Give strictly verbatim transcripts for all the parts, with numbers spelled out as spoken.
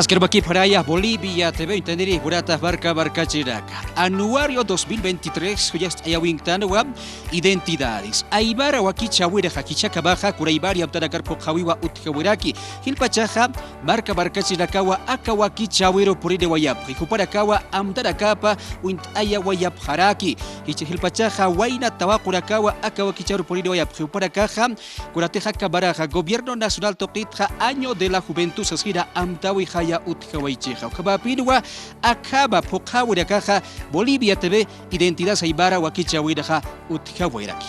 Askar wakipxaraya Bolivia T V uñtaniri, jurata marka markachirinaka. Anuario dos mil veintitrés, juyast'ayäwinktanwa Identidades Aymara wakichäwinxa jichhakamaxa kunaymani amtanakar phuqhäwiwa utjawiraki. Jilpachaxa marka markachirinakawa aka wakichäwiru puriniwayapxi. Jupanakawa amtanakapa uñt'ayawayapxaraki. Jichha jilpachaxa wayna tawaqunakawa aka wakichäwiru puriniwayapxi. Jupanakaxa kunatix aka maraxa Gobierno Nacional tuqitxa Año de la Juventud sasina amtäwixaya utjawaychixa. Ukhamäpinwa akhama phuqhäwinakaxa Bolivia T V Identidades Aymara wakichäwinxa utjawayraki.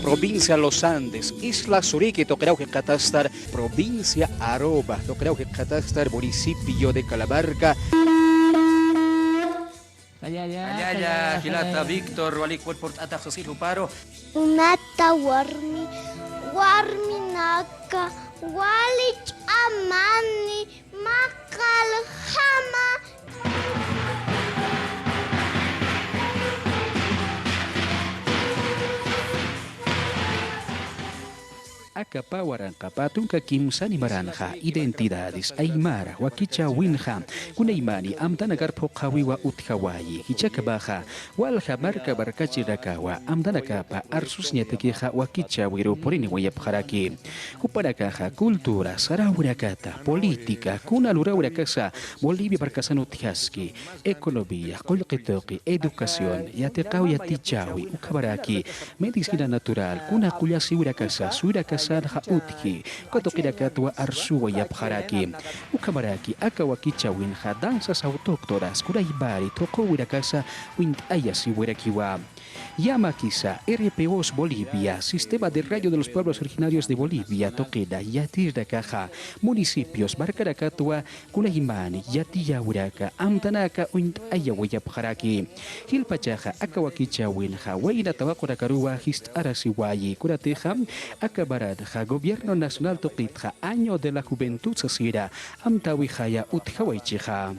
Provincia Los Andes, Isla Surique tuqiraw jikxatastar, provincia Aruba tuqiraw jikxatastar, municipio de Calamarca. Allalla, jilata Víctor, walik purt'atax sasin juparu. Runata warmi, warminaka, wali ch'amani, maqallxama. Aka pä waranqapa tunka kimsani maranxa Identidades Aymara wakichäwinxa kunaymani amtanakar phuqhäwiwa utjawayi. Jichhakamaxa walja marka markachirinakawa amtanakapa arsusiñatakixa wakichäwiru puriniwayapxaraki. Jupanakaxa cultura, saräwinakata, política, kuna luräwinakasa Bolivia markasan utjaski, economía, qullqi tuqi, educación, yatiqaw yatichäwi, ukhamaraki medicina natural, kuna qullasïwinakasa, suyunakasanxa utji, uka tuqinakatwa arsuwayapxaraki. Ukhamaraki aka wakichäwinxa danzas autóctonas, kunaymani thuqhüwinakasa uñt'ayasiwirakiwa. Yamakisa R P Os Bolivia, Sistema de Radio de los Pueblos Originarios de Bolivia tuqina yatirinakaxa, municipios markanakatwa kunaymani yatiyäwiraka amtanaka uñt'ayawayapxaraki. Jilpachaxa aka wakichäwinxa wayna tawaqunakaruwa jist'arasiwayi, kunatixa aka maranxa Gobierno Nacional tuqitxa Año de la Juventud sasina amtäwixaya utjawaychixa.